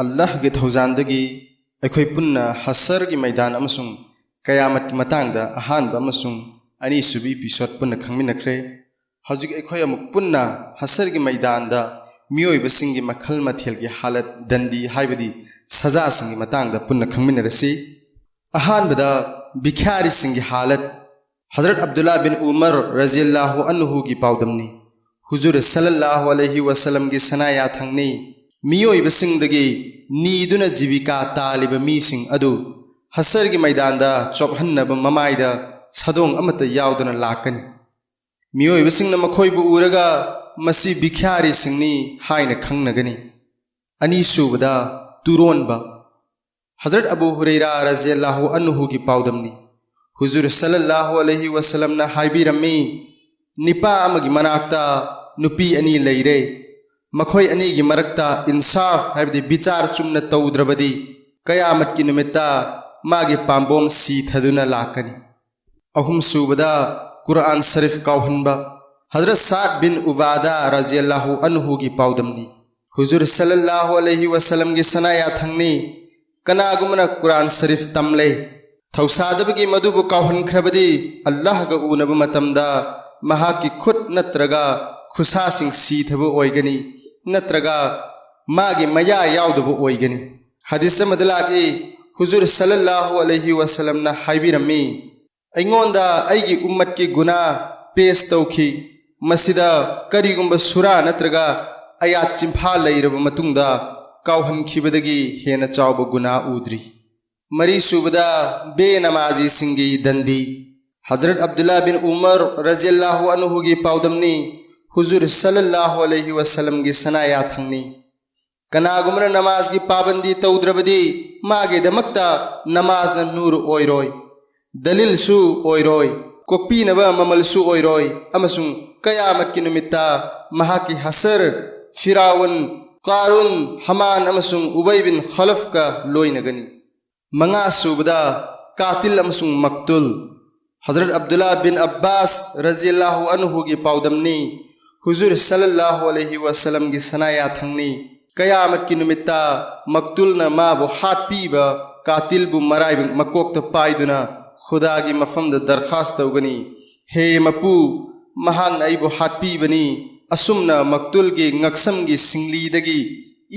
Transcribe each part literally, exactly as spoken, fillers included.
ꯑꯜꯂꯥꯍꯒꯤ ꯊꯧꯖꯥꯟꯗꯒꯤ ꯑꯩꯈꯣꯏ ꯄꯨꯟꯅ ꯍꯁꯔꯒꯤ ꯃꯩꯗꯥꯟ ꯑꯃꯁꯨꯡ ꯀꯌꯥꯃꯠꯀꯤ ꯃꯇꯥꯡꯗ ꯑꯍꯥꯟꯕ ꯑꯃꯁꯨꯡ ꯑꯅꯤꯁꯨꯕꯤ ꯏꯄꯤꯁꯣꯗ ꯄꯨꯟꯅ ꯈꯪꯃꯤꯟꯅꯈ꯭ꯔꯦ꯫ ꯍꯧꯖꯤꯛ ꯑꯩꯈꯣꯏ ꯑꯃꯨꯛ ꯄꯨꯟꯅ ꯍꯁꯔꯒꯤ ꯃꯩꯗꯥꯟꯗ ꯃꯤꯑꯣꯏꯕꯁꯤꯡꯒꯤ ꯃꯈꯜ ꯃꯊꯦꯜꯒꯤ ꯍꯥꯂꯠ, ꯗꯟꯗꯤ ꯍꯥꯏꯕꯗꯤ ꯁꯖꯥꯁꯤꯡꯒꯤ ꯃꯇꯥꯡꯗ ꯄꯨꯟꯅ ꯈꯪꯃꯤꯟꯅꯔꯁꯤ꯫ ꯑꯍꯥꯟꯕꯗ ꯚꯤꯈ꯭ꯌꯥꯔꯤꯁꯤꯡꯒꯤ ꯍꯥꯂꯠ꯫ ꯍꯖꯔꯠ ꯑꯕꯗꯨꯜꯂꯥ ꯕꯤꯟ ꯎꯃꯔ ꯔꯖꯤꯌꯜꯂꯥꯍꯨ ꯑꯟꯍꯨꯒꯤ ꯄꯥꯎꯗꯝꯅꯤ꯫ ꯍꯨꯖꯨꯔ ꯁꯜꯂꯜꯂꯥꯍꯨ ꯑꯂꯩꯍꯤ ꯋꯁꯜꯂꯝꯒꯤ ꯁꯅꯥ ꯌꯥꯊꯪꯅꯤ꯫ ꯃꯤꯑꯣꯏꯕꯁꯤꯡꯗꯒꯤ ꯅꯤꯗꯨꯅ ꯖꯤꯕꯤꯀꯥ ꯇꯥꯜꯂꯤꯕ ꯃꯤꯁꯤꯡ ꯑꯗꯨ ꯍꯁꯔꯒꯤ ꯃꯩꯗꯥꯟꯗ ꯆꯣꯞꯍꯟꯅꯕ ꯃꯃꯥꯏꯗ ꯁꯥꯗꯣꯡ ꯑꯃꯠꯇ ꯌꯥꯎꯗꯅ ꯂꯥꯛꯀꯅꯤ꯫ ꯃꯤꯑꯣꯏꯕꯁꯤꯡꯅ ꯃꯈꯣꯏꯕꯨ ꯎꯔꯒ "ꯃꯁꯤ ꯚꯤꯈ꯭ꯌꯥꯔꯤꯁꯤꯡꯅꯤ" ꯍꯥꯏꯅ ꯈꯪꯅꯒꯅꯤ꯫ ꯑꯅꯤꯁꯨꯕꯗ ꯇꯨꯔꯣꯟꯕ꯫ ꯍꯖꯔꯠ ꯑꯕꯨ ꯍꯨꯔꯩꯔꯥ ꯔꯖꯤꯌꯜꯂꯥꯍꯨ ꯑꯟꯍꯨꯒꯤ ꯄꯥꯎꯗꯝꯅꯤ꯫ ꯍꯨꯖꯨꯔ ꯁꯜꯂꯜꯂꯥꯍꯨ ꯑꯂꯩꯍꯤ ꯋꯁꯜꯂꯝꯅ ꯍꯥꯏꯕꯤꯔꯝꯃꯤ, "ꯅꯤꯄꯥ ꯑꯃꯒꯤ ꯃꯅꯥꯛꯇ ꯅꯨꯄꯤ ꯑꯅꯤ ꯂꯩꯔꯦ꯫ ꯃꯈꯣꯏ ꯑꯅꯤꯒꯤ ꯃꯔꯛꯇ ꯏꯟꯁꯥꯐ, ꯍꯥꯏꯕꯗꯤ ꯕꯤꯆꯥꯔ ꯆꯨꯝꯅ ꯇꯧꯗ꯭ꯔꯕꯗꯤ, ꯀꯌꯥꯃꯠꯀꯤ ꯅꯨꯃꯤꯠꯇ ꯃꯥꯒꯤ ꯄꯥꯝꯕꯣꯝ ꯁꯤꯊꯗꯨꯅ ꯂꯥꯛꯀꯅꯤ"꯫ ꯑꯍꯨꯝꯁꯨꯕꯗ ꯀꯨꯔꯑꯥꯟ ꯁꯔꯤꯐ ꯀꯥꯎꯍꯟꯕ꯫ ꯍꯖꯔꯠ ꯁꯥꯗ ꯕꯤꯟ ꯎꯕꯥꯗꯥ ꯔꯖꯤꯌꯜꯂꯥꯍꯨ ꯑꯟꯍꯨꯒꯤ ꯄꯥꯎꯗꯝꯅꯤ꯫ ꯍꯨꯖꯨꯔ ꯁꯜꯂꯜꯂꯥꯍꯨ ꯑꯂꯩꯍꯤ ꯋꯁꯜꯂꯝꯒꯤ ꯁꯅꯥ ꯌꯥꯊꯪꯅꯤ꯫ ꯀꯅꯥꯒꯨꯝꯕꯅ ꯀꯨꯔꯑꯥꯟ ꯁꯔꯤꯐ ꯇꯝꯂꯦ, ꯊꯧꯁꯥꯗꯕꯒꯤ ꯃꯗꯨꯕꯨ ꯀꯥꯎꯍꯟꯈ꯭ꯔꯕꯗꯤ, ꯑꯜꯂꯥꯍꯒ ꯎꯅꯕ ꯃꯇꯝꯗ ꯃꯍꯥꯛꯀꯤ ꯈꯨꯠ ꯅꯠꯇ꯭ꯔꯒ ꯈꯨꯁꯥꯁꯤꯡ ꯁꯤꯊꯕ ꯑꯣꯏꯒꯅꯤ, ꯅꯠꯇ꯭ꯔꯒ ꯃꯥꯒꯤ ꯃꯌꯥ ꯌꯥꯎꯗꯕ ꯑꯣꯏꯒꯅꯤ꯫ ꯍꯗꯤꯁ ꯑꯃꯗ ꯂꯥꯛꯏ, ꯍꯨꯖꯨꯔ ꯁꯜꯂꯜꯂꯥꯍꯨ ꯑꯂꯩꯍꯤ ꯋꯁꯜꯂꯝꯅ ꯍꯥꯏꯕꯤꯔꯝꯃꯤ, "ꯑꯩꯉꯣꯟꯗ ꯑꯩꯒꯤ ꯎꯝꯃꯠꯀꯤ ꯒꯨꯅꯥ ꯄꯦꯁ ꯇꯧꯈꯤ꯫ ꯃꯁꯤꯗ ꯀꯔꯤꯒꯨꯝꯕ ꯁꯨꯔꯥ ꯅꯠꯇ꯭ꯔꯒ ꯑꯌꯥꯠ ꯆꯤꯟꯐꯥ ꯂꯩꯔꯕ ꯃꯇꯨꯡꯗ ꯀꯥꯎꯍꯟꯈꯤꯕꯗꯒꯤ ꯍꯦꯟꯅ ꯆꯥꯎꯕ ꯒꯨꯅꯥ ꯎꯗ꯭ꯔꯤ"꯫ ꯃꯔꯤꯁꯨꯕꯗ ꯕꯦꯅꯃꯥꯖꯤꯁꯤꯡꯒꯤ ꯗꯟꯗꯤ꯫ ꯍꯖꯔꯠ ꯑꯕꯗꯨꯜꯂꯥ ꯕꯤꯟ ꯎꯃꯔ ꯔꯖꯤꯌꯜꯂꯥꯍꯨ ꯑꯟꯍꯨꯒꯤ ꯄꯥꯎꯗꯝꯅꯤ꯫ ꯍꯨꯖꯨꯔ ꯁꯜꯂꯜꯂꯥꯍꯨ ꯑꯂꯩꯍꯤ ꯋꯁꯜꯂꯝꯒꯤ ꯁꯅꯥ ꯌꯥꯊꯪꯅꯤ꯫ ꯀꯅꯥꯒꯨꯝꯕꯅ ꯅꯃꯥꯖꯒꯤ ꯄꯥꯕꯟꯗꯤ ꯇꯧꯗ꯭ꯔꯕꯗꯤ, ꯃꯥꯒꯤꯗꯃꯛꯇ ꯅꯃꯥꯖꯅ ꯅꯨꯔ ꯑꯣꯏꯔꯣꯏ, ꯗꯂꯤꯜꯁꯨ ꯑꯣꯏꯔꯣꯏ, ꯀꯣꯛꯄꯤꯅꯕ ꯃꯃꯜꯁꯨ ꯑꯣꯏꯔꯣꯏ, ꯑꯃꯁꯨꯡ ꯀꯌꯥꯃꯠꯀꯤ ꯅꯨꯃꯤꯠꯇ ꯃꯍꯥꯛꯀꯤ ꯍꯁꯔ ꯐꯤꯔꯥꯎꯟ, ꯀꯥꯔꯨꯟ, ꯍꯃꯥꯟ ꯑꯃꯁꯨꯡ ꯎꯕꯩ ꯕꯤꯟ ꯈꯂꯐꯀ ꯂꯣꯏꯅꯒꯅꯤ꯫ ꯃꯉꯥꯁꯨꯕꯗ ꯀꯥꯇꯤꯜ ꯑꯃꯁꯨꯡ ꯃꯛꯇꯨꯜ꯫ ꯍꯖꯔꯠ ꯑꯕꯗꯨꯜꯂꯥ ꯕꯤꯟ ꯑꯕꯥꯁ ꯔꯖꯤꯌꯜꯂꯥꯍꯨ ꯑꯟꯍꯨꯒꯤ ꯄꯥꯎꯗꯝꯅꯤ꯫ ꯍꯨꯖꯨꯔ ꯁꯜꯂꯜꯂꯥꯍꯨ ꯑꯂꯩꯍꯤ ꯋꯁꯜꯂꯝꯒꯤ ꯁꯅꯥ ꯌꯥꯊꯪꯅꯤ꯫ ꯀꯌꯥꯃꯠꯀꯤ ꯅꯨꯃꯤꯠꯇ ꯃꯛꯇꯨꯜꯅ ꯃꯥꯕꯨ ꯍꯥꯠꯄꯤꯕ ꯀꯥꯇꯤꯜꯕꯨ ꯃꯔꯥꯏꯕꯛ ꯃꯀꯣꯛꯇ ꯄꯥꯏꯗꯨꯅ ꯈꯨꯗꯥꯒꯤ ꯃꯐꯝꯗ ꯗꯔꯈꯥꯁ ꯇꯧꯒꯅꯤ, "ꯍꯦ ꯃꯄꯨ, ꯃꯍꯥꯛꯅ ꯑꯩꯕꯨ ꯍꯥꯠꯄꯤꯕꯅꯤ"꯫ ꯑꯁꯨꯝꯅ ꯃꯛꯇꯨꯜꯒꯤ ꯉꯛꯁꯝꯒꯤ ꯁꯤꯡꯂꯤꯗꯒꯤ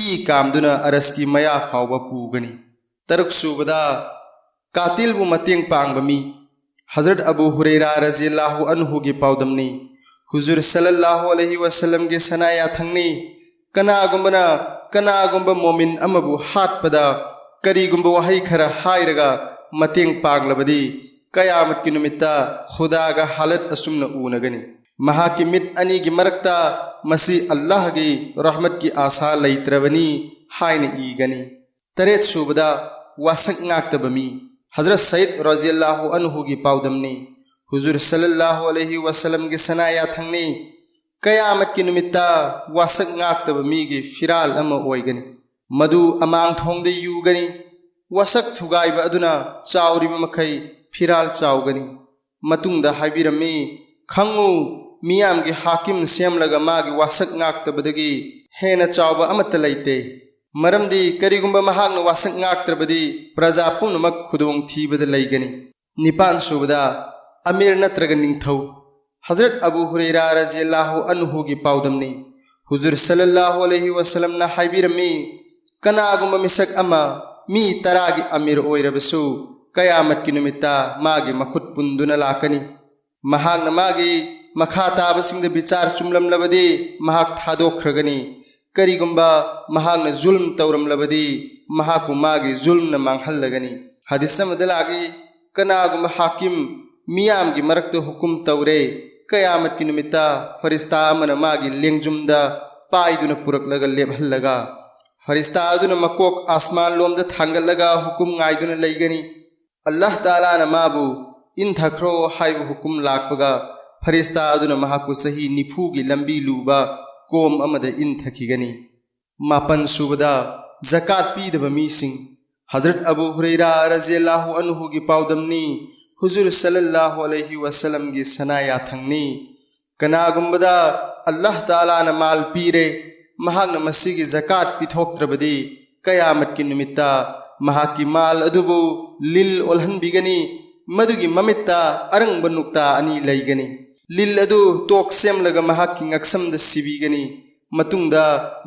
ꯏ ꯀꯥꯝꯗꯨꯅ ꯑꯔꯁꯀꯤ ꯃꯌꯥ ꯐꯥꯎꯕ ꯄꯨꯒꯅꯤ꯫ ꯇꯔꯨꯛ ꯁꯨꯕꯗ, ꯀꯥꯇꯤꯜꯕꯨ ꯃꯇꯦꯡ ꯄꯥꯡꯕ ꯃꯤ꯫ ꯍꯖꯔꯠ ꯑꯕꯨ ꯍꯨꯔꯩꯔꯥ ꯔꯖꯤꯌꯜꯂꯥꯍꯨ ꯑꯟꯍꯨꯒꯤ ꯄꯥꯎꯗꯝꯅꯤ, ꯍꯨꯖꯨꯔ ꯁꯜꯂꯜꯂꯥꯍꯨ ꯑꯂꯩꯍꯤ ꯋꯁꯜꯂꯝꯒꯤ ꯁꯅꯥ ꯌꯥꯊꯪꯅꯤ, "ꯀꯅꯥꯒꯨꯝꯕꯅ ꯀꯅꯥꯒꯨꯝꯕ ꯃꯣꯃꯤꯟ ꯑꯃꯕꯨ ꯍꯥꯠꯄꯗ ꯀꯔꯤꯒꯨꯝꯕ ꯋꯥꯍꯩ ꯈꯔ ꯍꯥꯏꯔꯒ ꯃꯇꯦꯡ ꯄꯥꯡꯂꯕꯗꯤ, ꯀꯌꯥꯃꯠꯀꯤ ꯅꯨꯃꯤꯠꯇ ꯈꯨꯗꯥꯒ ꯍꯥꯂꯠ ꯑꯁꯨꯝꯅ ꯎꯅꯒꯅꯤ꯫ ꯃꯍꯥꯛꯀꯤ ꯃꯤꯠ ꯑꯅꯤꯒꯤ ꯃꯔꯛꯇ ꯃꯁꯤ ꯑꯜꯂꯥꯍꯒꯤ ꯔꯍꯃꯠꯀꯤ ꯑꯥꯁꯥ ꯂꯩꯇ꯭ꯔꯕꯅꯤ" ꯍꯥꯏꯅ ꯏꯒꯅꯤ꯫ ꯇꯔꯦꯠ ꯁꯨꯕꯗ, ꯋꯥꯁꯛ ꯉꯥꯛꯇꯕ ꯃꯤ꯫ ꯍꯖꯔꯠ ꯁꯌꯤꯗ ꯔꯖꯤꯌꯜꯂꯥꯍꯨ ꯑꯟꯍꯨꯒꯤ ꯄꯥꯎꯗꯝꯅꯤ, ꯍꯨꯖꯨꯔ ꯁꯜꯂꯜꯂꯥꯍꯨ ꯑꯂꯩꯍꯤ ꯋꯁꯜꯂꯝꯒꯤ ꯁꯅꯥ ꯌꯥꯊꯪꯅꯤ, "ꯀꯌꯥꯃꯠꯀꯤ ꯅꯨꯃꯤꯠꯇ ꯋꯥꯁꯛ ꯉꯥꯛꯇꯕ ꯃꯤꯒꯤ ꯐꯤꯔꯥꯜ ꯑꯃ ꯑꯣꯏꯒꯅꯤ꯫ ꯃꯗꯨ ꯑꯃꯥꯡ ꯊꯣꯡꯗ ꯌꯨꯒꯅꯤ꯫ ꯋꯥꯁꯛ ꯊꯨꯒꯥꯏꯕ ꯑꯗꯨꯅ ꯆꯥꯎꯔꯤꯕ ꯃꯈꯩ ꯐꯤꯔꯥꯜ ꯆꯥꯎꯒꯅꯤ"꯫ ꯃꯇꯨꯡꯗ ꯍꯥꯏꯕꯤꯔꯝꯃꯤ, "ꯈꯪꯉꯨ, ꯃꯤꯌꯥꯝꯒꯤ ꯍꯥꯀꯤꯝ ꯁꯦꯝꯂꯒ ꯃꯥꯒꯤ ꯋꯥꯁꯛ ꯉꯥꯛꯇꯕꯗꯒꯤ ꯍꯦꯟꯅ ꯆꯥꯎꯕ ꯑꯃꯠꯇ ꯂꯩꯇꯦ꯫ ꯃꯔꯝꯗꯤ ꯀꯔꯤꯒꯨꯝꯕ ꯃꯍꯥꯛꯅ ꯋꯥꯁꯛ ꯉꯥꯛꯇ꯭ꯔꯕꯗꯤ ꯄ꯭ꯔꯖꯥ ꯄꯨꯝꯅꯃꯛ ꯈꯨꯗꯣꯡꯊꯤꯕꯗ ꯂꯩꯒꯅꯤ"꯫ ꯅꯤꯄꯥꯟ ꯁꯨꯕꯗ, ꯑꯃꯤꯔ ꯅꯠꯇ꯭ꯔꯒ ꯅꯤꯡꯊꯧ꯫ ꯍꯖꯔꯠ ꯑꯕꯨ ꯍꯨꯔꯩꯔꯥ ꯔꯖꯤꯌꯜꯂꯥꯍꯨ ꯑꯟꯍꯨꯒꯤ ꯄꯥꯎꯗꯝꯅꯤ, ꯍꯨꯖꯨꯔ ꯁꯜꯂꯜꯂꯥꯍꯨ ꯑꯂꯩꯍꯤ ꯋꯁꯜꯂꯝꯅ ꯍꯥꯏꯕꯤꯔꯝꯃꯤ, "ꯀꯅꯥꯒꯨꯝꯕ ꯃꯤꯁꯛ ꯑꯃ ꯃꯤ ꯇꯔꯥꯒꯤ ꯑꯃꯤꯔ ꯑꯣꯏꯔꯕꯁꯨ, ꯀꯌꯥꯃꯠꯀꯤ ꯅꯨꯃꯤꯠꯇ ꯃꯥꯒꯤ ꯃꯈꯨꯠ ꯄꯨꯟꯗꯨꯅ ꯂꯥꯛꯀꯅꯤ꯫ ꯃꯍꯥꯛꯅ ꯃꯥꯒꯤ ꯃꯈꯥ ꯇꯥꯕꯁꯤꯡꯗ ꯕꯤꯆꯥꯔ ꯆꯨꯝꯂꯝꯂꯕꯗꯤ ꯃꯍꯥꯛ ꯊꯥꯗꯣꯛꯈ꯭ꯔꯒꯅꯤ꯫ ꯀꯔꯤꯒꯨꯝꯕ ꯃꯍꯥꯛꯅ ꯖꯨꯜꯝ ꯇꯧꯔꯝꯂꯕꯗꯤ ꯃꯍꯥꯛꯄꯨ ꯃꯥꯒꯤ ꯖꯨꯜꯝꯅ ꯃꯥꯡꯍꯜꯂꯒꯅꯤ"꯫ ꯍꯗꯤꯁ ꯑꯃꯗ ꯂꯥꯛꯏ, "ꯀꯅꯥꯒꯨꯝꯕ ꯍꯥꯀꯤꯝ ꯃꯤꯌꯥꯝꯒꯤ ꯃꯔꯛꯇ ꯍꯨꯀꯨꯝ ꯇꯧꯔꯦ, ꯀꯌꯥꯃꯠꯀꯤ ꯅꯨꯃꯤꯠꯇ ꯐꯔꯤꯁꯇꯥ ꯑꯃꯅ ꯃꯥꯒꯤ ꯂꯦꯡꯖꯨꯝꯗ ꯄꯥꯏꯗꯨꯅ ꯄꯨꯔꯛꯂꯒ ꯂꯦꯞꯍꯜꯂꯒ, ꯐꯔꯤꯁꯇꯥ ꯑꯗꯨꯅ ꯃꯀꯣꯛ ꯑꯥꯁꯃꯥꯟ ꯂꯣꯝꯗ ꯊꯥꯡꯒꯠꯂꯒ ꯍꯨꯀꯨꯝ ꯉꯥꯏꯗꯨꯅ ꯂꯩꯒꯅꯤ꯫ ꯑꯜꯂꯥꯍ ꯇꯥꯂꯥꯅ ꯃꯥꯕꯨ ꯏꯟꯊꯈ꯭ꯔꯣ ꯍꯥꯏꯕ ꯍꯨꯀꯨꯝ ꯂꯥꯛꯄꯒ, ꯐꯔꯤꯁꯇꯥ ꯑꯗꯨꯅ ꯃꯍꯥꯛꯄꯨ ꯆꯍꯤ ꯅꯤꯐꯨꯒꯤ ꯂꯝꯕꯤ ꯂꯨꯕ ꯀꯣꯝ ꯑꯃꯗ ꯏꯟꯊꯈꯤꯒꯅꯤ"꯫ ꯃꯥꯄꯟ ꯁꯨꯕꯗ, ꯖꯀꯥꯠ ꯄꯤꯗꯕ ꯃꯤꯁꯤꯡ꯫ ꯍꯖꯔꯠ ꯑꯕꯨ ꯍꯨꯔꯩꯔꯥ ꯔꯖꯤꯌꯜꯂꯥꯍꯨ ꯑꯟꯍꯨꯒꯤ ꯄꯥꯎꯗꯝꯅꯤ, ꯍꯨꯖꯨꯔ ꯁꯜꯂꯜꯂꯥꯍꯨ ꯑꯂꯩꯍꯤ ꯋꯁꯜꯂꯝꯒꯤ ꯁꯅꯥ ꯌꯥꯊꯪꯅꯤ, "ꯀꯅꯥꯒꯨꯝꯕꯗ ꯑꯜꯂꯥꯍ ꯇꯥꯂꯥꯅ ꯃꯥꯜ ꯄꯤꯔꯦ, ꯃꯍꯥꯛꯅ ꯃꯁꯤꯒꯤ ꯖꯀꯥꯠ ꯄꯤꯊꯣꯛꯇ꯭ꯔꯕꯗꯤ, ꯀꯌꯥꯃꯠꯀꯤ ꯅꯨꯃꯤꯠꯇ ꯃꯍꯥꯛꯀꯤ ꯃꯥꯜ ꯑꯗꯨꯕꯨ ꯂꯤꯜ ꯑꯣꯜꯍꯟꯕꯤꯒꯅꯤ꯫ ꯃꯗꯨꯒꯤ ꯃꯃꯤꯠꯇ ꯑꯔꯪꯕ ꯅꯨꯛꯇꯥ ꯑꯅꯤ ꯂꯩꯒꯅꯤ꯫ ꯂꯤꯜ ꯑꯗꯨ ꯇꯣꯛ ꯁꯦꯝꯂꯒ ꯃꯍꯥꯛꯀꯤ ꯉꯛꯁꯝꯗ ꯁꯤꯕꯤꯒꯅꯤ꯫ ꯃꯇꯨꯡꯗ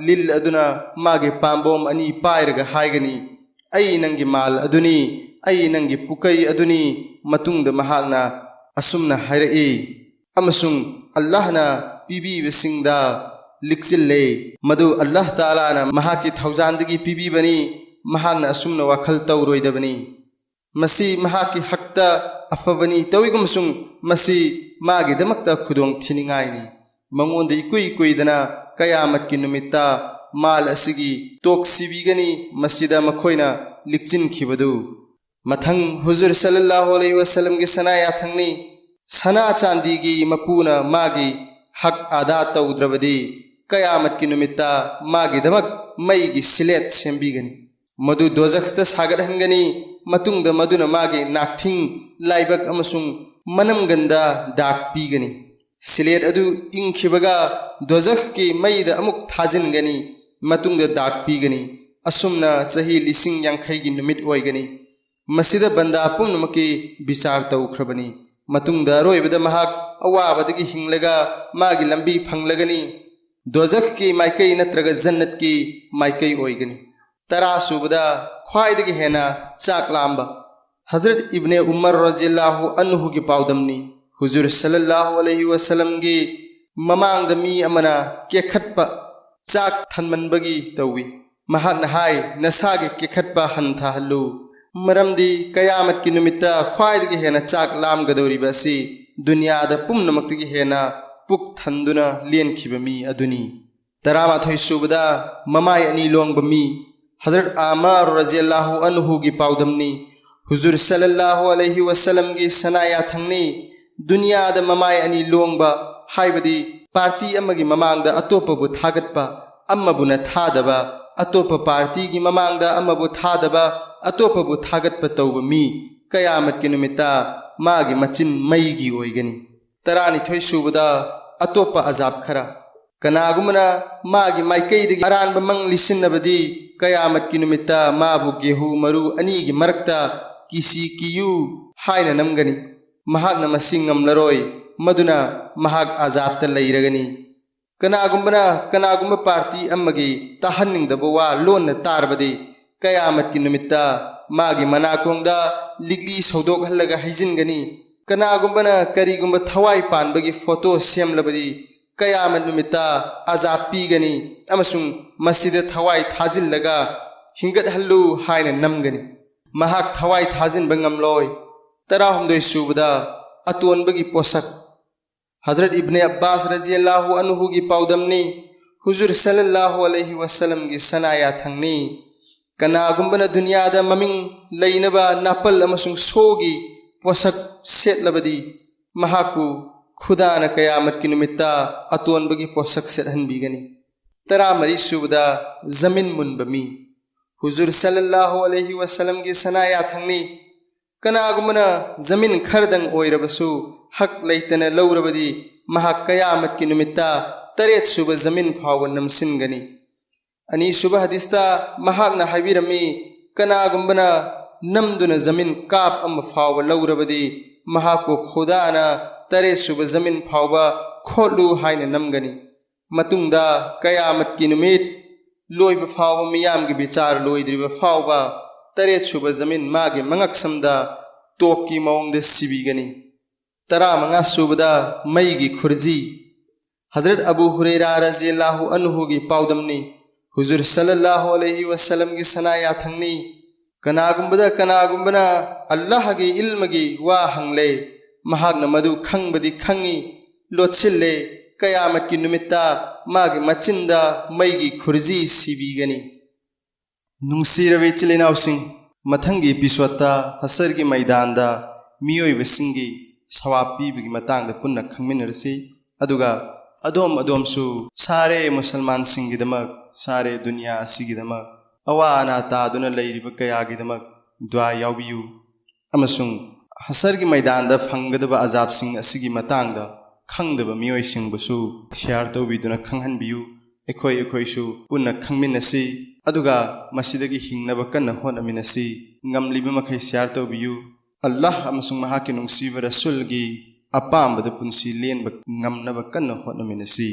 ꯂꯤꯜ ꯑꯗꯨꯅ ꯃꯥꯒꯤ ꯄꯥꯝꯕꯣꯝ ꯑꯅꯤ ꯄꯥꯏꯔꯒ ꯍꯥꯏꯒꯅꯤ, "ꯑꯩ ꯅꯪꯒꯤ ꯃꯥꯜ ꯑꯗꯨꯅꯤ, ꯑꯩ ꯅꯪꯒꯤ ꯄꯨꯀꯩ ꯑꯗꯨꯅꯤ"꯫ ꯃꯇꯨꯡꯗ ꯃꯍꯥꯛꯅ ꯑꯁꯨꯝꯅ ꯍꯥꯏꯔꯛꯏ, ꯑꯃꯁꯨꯡ ꯑꯜꯂꯥꯍꯅ ꯄꯤꯕꯤꯕꯁꯤꯡꯗ ꯂꯤꯛꯆꯤꯜꯂꯦ꯫ ꯃꯗꯨ ꯑꯜꯂꯥꯍ ꯇꯥꯂꯥꯅ ꯃꯍꯥꯛꯀꯤ ꯊꯧꯖꯥꯟꯗꯒꯤ ꯄꯤꯕꯤꯕꯅꯤ꯫ ꯃꯍꯥꯛꯅ ꯑꯁꯨꯝꯅ ꯋꯥꯈꯜ ꯇꯧꯔꯣꯏꯗꯕꯅꯤ꯫ ꯃꯁꯤ ꯃꯍꯥꯛꯀꯤ ꯍꯛꯇ ꯑꯐꯕꯅꯤ꯫ ꯇꯧꯏꯒꯨꯝꯁꯨꯡ ꯃꯁꯤ ꯃꯥꯒꯤꯗꯃꯛꯇ ꯈꯨꯗꯣꯡ ꯊꯤꯅꯤꯡꯉꯥꯏꯅꯤ꯫ ꯃꯉꯣꯟꯗ ꯏꯀꯨꯏ ꯀꯨꯏꯗꯅ ꯀꯌꯥꯃꯠꯀꯤ ꯅꯨꯃꯤꯠꯇ ꯃꯥꯜ ꯑꯁꯤꯒꯤ ꯇꯣꯛ ꯁꯤꯕꯤꯒꯅꯤ꯫ ꯃꯁꯤꯗ ꯃꯈꯣꯏꯅ ꯂꯤꯛꯆꯤꯟꯈꯤꯕꯗꯨ꯫ ꯃꯊꯪ ꯍꯨꯖꯨꯔ ꯁꯜꯂꯜꯂꯥꯍꯨ ꯑꯂꯩꯍꯤ ꯋꯁꯜꯂꯝꯒꯤ ꯁꯅꯥ ꯌꯥꯊꯪꯅꯤ꯫ ꯁꯅꯥ ꯆꯥꯟꯗꯤꯒꯤ ꯃꯄꯨꯅ ꯃꯥꯒꯤ ꯍꯛ ꯑꯗꯥ ꯇꯧꯗ꯭ꯔꯕꯗꯤ, ꯀꯌꯥꯃꯠꯀꯤ ꯅꯨꯃꯤꯠꯇ ꯃꯥꯒꯤꯗꯃꯛ ꯃꯩꯒꯤ ꯁꯤꯂꯦꯠ ꯁꯦꯝꯕꯤꯒꯅꯤ꯫ ꯃꯗꯨ ꯗꯣꯖꯈꯇ ꯁꯥꯒꯠꯍꯟꯒꯅꯤ꯫ ꯃꯇꯨꯡꯗ ꯃꯗꯨꯅ ꯃꯥꯒꯤ ꯅꯥꯛꯊꯤꯡ, ꯂꯥꯏꯕꯛ ꯑꯃꯁꯨꯡ ꯃꯅꯝꯒꯟꯗ ꯗꯥꯛ ꯄꯤꯒꯅꯤ꯫ ꯁꯤꯂꯦꯠ ꯑꯗꯨ ꯏꯪꯈꯤꯕꯒ ꯗꯣꯖꯈꯀꯤ ꯃꯩꯗ ꯑꯃꯨꯛ ꯊꯥꯖꯤꯟꯒꯅꯤ꯫ ꯃꯇꯨꯡꯗ ꯗꯥꯛ ꯄꯤꯒꯅꯤ꯫ ꯑꯁꯨꯝꯅ ꯆꯍꯤ ꯂꯤꯁꯤꯡ ꯌꯥꯡꯈꯩꯒꯤ ꯅꯨꯃꯤꯠ ꯑꯣꯏꯒꯅꯤ꯫ ꯃꯁꯤꯗ ꯕꯟꯗꯥ ꯄꯨꯝꯅꯃꯛꯀꯤ ꯕꯤꯆꯥꯔ ꯇꯧꯈ꯭ꯔꯕꯅꯤ꯫ ꯃꯇꯨꯡꯗ ꯑꯔꯣꯏꯕꯗ ꯃꯍꯥꯛ ꯑꯋꯥꯕꯗꯒꯤ ꯍꯤꯡꯂꯒ ꯃꯥꯒꯤ ꯂꯝꯕꯤ ꯐꯪꯂꯒꯅꯤ꯫ ꯗꯣꯖꯈꯀꯤ ꯃꯥꯏꯀꯩ ꯅꯠꯇ꯭ꯔꯒ ꯖꯟꯅꯠꯀꯤ ꯃꯥꯏꯀꯩ ꯑꯣꯏꯒꯅꯤ꯫ ꯇꯔꯥ ꯁꯨꯕꯗ ꯈ꯭ꯋꯥꯏꯗꯒꯤ ꯍꯦꯟꯅ ꯆꯥꯛ ꯂꯥꯝꯕ꯫ ꯍꯖꯔꯠ ꯏꯕꯅꯦ ꯎꯃꯔ ꯔꯖꯤꯌꯜꯂꯥꯍꯨ ꯑꯟꯍꯨꯒꯤ ꯄꯥꯎꯗꯝꯅꯤ꯫ ꯍꯨꯖꯨꯔ ꯁꯜꯂꯜꯂꯥꯍꯨ ꯑꯂꯩꯍꯤ ꯋꯁꯜꯂꯝꯒꯤ ꯃꯃꯥꯡꯗ ꯃꯤ ꯑꯃꯅ ꯀꯦꯈꯠꯄ ꯆꯥꯛ ꯊꯟꯃꯟꯕꯒꯤ ꯇꯧꯏ꯫ ꯃꯍꯥꯛꯅ ꯍꯥꯏ, "ꯅꯁꯥꯒꯤ ꯀꯦꯈꯠꯄ ꯍꯟꯊꯍꯜꯂꯨ, ꯃꯔꯝꯗꯤ ꯀꯌꯥꯃꯠꯀꯤ ꯅꯨꯃꯤꯠꯇ ꯈ꯭ꯋꯥꯏꯗꯒꯤ ꯍꯦꯟꯅ ꯆꯥꯛ ꯂꯥꯝꯒꯗꯧꯔꯤꯕ ꯑꯁꯤ ꯗꯨꯅꯤꯌꯥꯗ ꯄꯨꯝꯅꯃꯛꯇꯒꯤ ꯍꯦꯟꯅ ꯄꯨꯛ ꯊꯟꯗꯨꯅ ꯂꯦꯟꯈꯤꯕ ꯃꯤ ꯑꯗꯨꯅꯤ"꯫ ꯇꯔꯥꯃꯥꯊꯣꯏ ꯁꯨꯕꯗ ꯃꯃꯥꯏ ꯑꯅꯤ ꯂꯣꯡꯕ ꯃꯤ꯫ ꯍꯖꯔꯠ ꯑꯃꯥꯔ ꯔꯖꯤꯌꯜꯂꯥꯍꯨ ꯑꯟꯍꯨꯒꯤ ꯄꯥꯎꯗꯝꯅꯤ꯫ ꯍꯨꯖꯨꯔ ꯁꯜꯂꯜꯂꯥꯍꯨ ꯑꯂꯩꯍꯤ ꯋꯁꯜꯂꯝꯒꯤ ꯁꯅꯥ ꯌꯥꯊꯪꯅꯤ꯫ ꯗꯨꯅꯤꯌꯥꯗ ꯃꯃꯥꯏ ꯑꯅꯤ ꯂꯣꯡꯕ ꯍꯥꯏꯕꯗꯤ ꯄꯥꯔꯇꯤ ꯑꯃꯒꯤ ꯃꯃꯥꯡꯗ ꯑꯇꯣꯞꯄꯕꯨ ꯊꯥꯒꯠꯄ, ꯑꯃꯕꯨꯅ ꯊꯥꯗꯕ, ꯑꯇꯣꯞꯄ ꯄꯥꯔꯇꯤꯒꯤ ꯃꯃꯥꯡꯗ ꯑꯃꯕꯨ ꯊꯥꯗꯕ, ꯑꯇꯣꯞꯄꯕꯨ ꯊꯥꯒꯠꯄ ꯇꯧꯕ ꯃꯤ ꯀꯌꯥꯃꯠꯀꯤ ꯅꯨꯃꯤꯠꯇ ꯃꯥꯒꯤ ꯃꯆꯤꯟ ꯃꯩꯒꯤ ꯑꯣꯏꯒꯅꯤ꯫ ꯇꯔꯥꯅꯤꯊꯣꯏ ꯁꯨꯕꯗ ꯑꯇꯣꯞꯄ ꯑꯖꯥꯕ ꯈꯔ꯫ ꯀꯅꯥꯒꯨꯝꯕꯅ ꯃꯥꯒꯤ ꯃꯥꯏꯀꯩꯗꯒꯤ ꯑꯔꯥꯟꯕ ꯃꯪ ꯂꯤꯁꯤꯟꯅꯕꯗꯤ ꯀꯌꯥꯃꯠꯀꯤ ꯅꯨꯃꯤꯠꯇ ꯃꯥꯕꯨ ꯒꯦꯍꯨ ꯃꯔꯨ ꯑꯅꯤꯒꯤ ꯃꯔꯛꯇ ꯀꯤꯁꯤ ꯀꯤꯌꯨ ꯍꯥꯏꯅ ꯅꯝꯒꯅꯤ꯫ ꯃꯍꯥꯛꯅ ꯃꯁꯤ ꯉꯝꯂꯔꯣꯏ, ꯃꯗꯨꯅ ꯃꯍꯥꯛ ꯑꯖꯥꯕꯇ ꯂꯩꯔꯒꯅꯤ꯫ ꯀꯅꯥꯒꯨꯝꯕꯅ ꯀꯅꯥꯒꯨꯝꯕ ꯄꯥꯔꯇꯤ ꯑꯃꯒꯤ ꯇꯥꯍꯟꯅꯤꯡꯗꯕ ꯋꯥ ꯂꯣꯟꯅ ꯇꯥꯔꯕꯗꯤ ꯀꯌꯥꯃꯠꯀꯤ ꯅꯨꯃꯤꯠꯇ ꯃꯥꯒꯤ ꯃꯅꯥꯀꯣꯡꯗ ꯂꯤꯛꯂꯤ ꯁꯧꯗꯣꯛꯍꯜꯂꯒ ꯍꯩꯖꯤꯟꯒꯅꯤ꯫ ꯀꯅꯥꯒꯨꯝꯕꯅ ꯀꯔꯤꯒꯨꯝꯕ ꯊꯋꯥꯏ ꯄꯥꯟꯕꯒꯤ ꯐꯣꯇꯣ ꯁꯦꯝꯂꯕꯗꯤ ꯀꯌꯥꯃꯠ ꯅꯨꯃꯤꯠꯇ ꯑꯖꯥꯕ ꯄꯤꯒꯅꯤ ꯑꯃꯁꯨꯡ ꯃꯁꯤꯗ ꯊꯋꯥꯏ ꯊꯥꯖꯤꯜꯂꯒ ꯍꯤꯡꯒꯠꯍꯜꯂꯨ ꯍꯥꯏꯅ ꯅꯝꯒꯅꯤ꯫ ꯃꯍꯥꯛ ꯊꯋꯥꯏ ꯊꯥꯖꯤꯟꯕ ꯉꯝꯂꯣꯏ꯫ ꯇꯔꯥꯍꯨꯝꯗꯣꯏ ꯁꯨꯕꯗ ꯑꯇꯣꯟꯕꯒꯤ ꯄꯣꯠꯁꯛ꯫ ꯍꯖꯔꯠ ꯏꯕꯅꯦ ꯑꯕꯥꯁ ꯔꯖꯤꯌꯜꯂꯥꯍꯨ ꯑꯟꯍꯨꯒꯤ ꯄꯥꯎꯗꯝꯅꯤ, ꯍꯨꯖꯨꯔ ꯁꯜꯂꯜꯂꯥꯍꯨ ꯑꯂꯩꯍꯤ ꯋꯁꯜꯂꯝꯒꯤ ꯁꯅꯥ ꯌꯥꯊꯪꯅꯤ꯫ ꯀꯅꯥꯒꯨꯝꯕꯅ ꯗꯨꯅꯤꯌꯥꯗ ꯃꯃꯤꯡ ꯂꯩꯅꯕ ꯅꯥꯄꯜ ꯑꯃꯁꯨꯡ ꯁꯣꯒꯤ ꯄꯣꯠꯁꯛ ꯁꯦꯠꯂꯕꯗꯤ ꯃꯍꯥꯛꯄꯨ ꯈꯨꯗꯥꯅ ꯀꯌꯥꯃꯠꯀꯤ ꯅꯨꯃꯤꯠꯇ ꯑꯇꯣꯟꯕꯒꯤ ꯄꯣꯠꯁꯛ ꯁꯦꯠꯍꯟꯕꯤꯒꯅꯤ꯫ ꯇꯔꯥꯃꯔꯤ ꯁꯨꯕꯗ ꯖꯃꯤꯟ ꯃꯨꯟꯕ ꯃꯤ꯫ ꯍꯨꯖꯨꯔ ꯁꯜꯂꯜꯂꯥꯍꯨ ꯑꯂꯩꯍꯤ ꯋꯁꯜꯂꯝꯒꯤ ꯁꯅꯥ ꯌꯥꯊꯪꯅꯤ꯫ ꯀꯅꯥꯒꯨꯝꯕꯅ ꯖꯃꯤꯟ ꯈꯔꯗꯪ ꯑꯣꯏꯔꯕꯁꯨ ꯍꯛ ꯂꯩꯇꯅ ꯂꯧꯔꯕꯗꯤ ꯃꯍꯥꯛ ꯀꯌꯥꯃꯠꯀꯤ ꯅꯨꯃꯤꯠꯇ ꯇꯔꯦꯠ ꯁꯨꯕ ꯖꯃꯤꯟ ꯐꯥꯎꯕ ꯅꯝꯁꯤꯟꯒꯅꯤ꯫ ꯑꯅꯤꯁꯨꯕ ꯍꯗꯤꯁꯇ ꯃꯍꯥꯛꯅ ꯍꯥꯏꯕꯤꯔꯝꯃꯤ, ꯀꯅꯥꯒꯨꯝꯕꯅ ꯅꯝꯗꯨꯅ ꯖꯃꯤꯟ ꯀꯥꯞ ꯑꯃ ꯐꯥꯎꯕ ꯂꯧꯔꯕꯗꯤ ꯃꯍꯥꯛꯄꯨ ꯈꯨꯗꯥꯅ ꯇꯔꯦꯠ ꯁꯨꯕ ꯖꯃꯤꯟ ꯐꯥꯎꯕ ꯈꯣꯠꯂꯨ ꯍꯥꯏꯅ ꯅꯝꯒꯅꯤ꯫ ꯃꯇꯨꯡꯗ ꯀꯌꯥꯃꯠꯀꯤ ꯅꯨꯃꯤꯠ ꯂꯣꯏꯕ ꯐꯥꯎꯕ, ꯃꯤꯌꯥꯝꯒꯤ ꯕꯤꯆꯥꯔ ꯂꯣꯏꯗ꯭ꯔꯤꯕ ꯐꯥꯎꯕ ꯇꯔꯦꯠ ꯁꯨꯕ ꯖꯃꯤꯟ ꯃꯥꯒꯤ ꯃꯉꯛꯁꯝꯗ ꯇꯣꯛꯀꯤ ꯃꯑꯣꯡꯗ ꯁꯤꯕꯤꯒꯅꯤ꯫ ꯇꯔꯥꯃꯉꯥ ꯁꯨꯕꯗ ꯃꯩꯒꯤ ꯈꯨꯔꯖꯤ꯫ ꯍꯖꯔꯠ ꯑꯕꯨ ꯍꯨꯔꯩꯔꯥ ꯔꯖꯤꯌꯜꯂꯥꯍꯨ ꯑꯟꯍꯨꯒꯤ ꯄꯥꯎꯗꯝꯅꯤ, ꯍꯨꯖꯨꯔ ꯁꯜꯂꯜꯂꯥꯍꯨ ꯑꯂꯩꯍꯤ ꯋꯁꯜꯂꯝꯒꯤ ꯁꯅꯥ ꯌꯥꯊꯪꯅꯤ꯫ ꯀꯅꯥꯒꯨꯝꯕꯗ ꯀꯅꯥꯒꯨꯝꯕꯅ ꯑꯜꯂꯥꯍꯒꯤ ꯏꯜꯃꯒꯤ ꯋꯥ ꯍꯪꯂꯦ, ꯃꯍꯥꯛꯅ ꯃꯗꯨ ꯈꯪꯕꯗꯤ ꯈꯪꯏ, ꯂꯣꯠꯁꯤꯜꯂꯦ, ꯀꯌꯥꯃꯠꯀꯤ ꯅꯨꯃꯤꯠꯇ ꯃꯥꯒꯤ ꯃꯆꯤꯟꯗ ꯃꯩꯒꯤ ꯈꯨꯔꯖꯤ ꯁꯤꯕꯤꯒꯅꯤ꯫ ꯅꯨꯡꯁꯤꯔꯕ ꯏꯆꯤꯜ ꯏꯅꯥꯎꯁꯤꯡ, ꯃꯊꯪꯒꯤ ꯏꯄꯤꯁꯣꯗꯇ ꯍꯁꯔꯒꯤ ꯃꯩꯗꯥꯟꯗ ꯃꯤꯑꯣꯏꯕꯁꯤꯡꯒꯤ ꯁꯋꯥꯕ ꯄꯤꯕꯒꯤ ꯃꯇꯥꯡꯗ ꯄꯨꯟꯅ ꯈꯪꯃꯤꯟꯅꯔꯁꯤ꯫ ꯑꯗꯨꯒ ꯑꯗꯣꯝ ꯑꯗꯣꯝꯁꯨ ꯁꯥꯔꯦ ꯃꯨꯁꯜꯃꯥꯟꯁꯤꯡꯒꯤꯗꯃꯛ, ꯁꯥꯔꯦ ꯗꯨꯅꯤꯌꯥ ꯑꯁꯤꯒꯤꯗꯃꯛ ꯑꯋꯥ ꯑꯅꯥ ꯇꯥꯗꯨꯅ ꯂꯩꯔꯤꯕ ꯀꯌꯥꯒꯤꯗꯃꯛ ꯗꯨꯋꯥ ꯌꯥꯎꯕꯤꯌꯨ꯫ ꯑꯃꯁꯨꯡ ꯍꯁꯔꯒꯤ ꯃꯩꯗꯥꯟꯗ ꯐꯪꯒꯗꯕ ꯑꯖꯥꯕꯁꯤꯡ ꯑꯁꯤꯒꯤ ꯃꯇꯥꯡꯗ ꯈꯪꯗꯕ ꯃꯤꯑꯣꯏꯁꯤꯡꯕꯨꯁꯨ ꯁꯤꯌꯥꯔ ꯇꯧꯕꯤꯗꯨꯅ ꯈꯪꯍꯟꯕꯤꯌꯨ꯫ ꯑꯩꯈꯣꯏ ꯑꯩꯈꯣꯏꯁꯨ ꯄꯨꯟꯅ ꯈꯪꯃꯤꯟꯅꯁꯤ, ꯑꯗꯨꯒ ꯃꯁꯤꯗꯒꯤ ꯍꯤꯡꯅꯕ ꯀꯟꯅ ꯍꯣꯠꯅꯃꯤꯟꯅꯁꯤ꯫ ꯉꯝꯂꯤꯕ ꯃꯈꯩ ꯁꯤꯌꯥꯔ ꯇꯧꯕꯤꯌꯨ꯫ ꯑꯜꯂꯥꯍ ꯑꯃꯁꯨꯡ ꯃꯍꯥꯛꯀꯤ ꯅꯨꯡꯁꯤꯕ ꯔꯁꯨꯜꯒꯤ ꯑꯄꯥꯝꯕꯗ ꯄꯨꯟꯁꯤ ꯂꯦꯟꯕ ꯉꯝꯅꯕ ꯀꯟꯅ ꯍꯣꯠꯅꯃꯤꯟꯅꯁꯤ꯫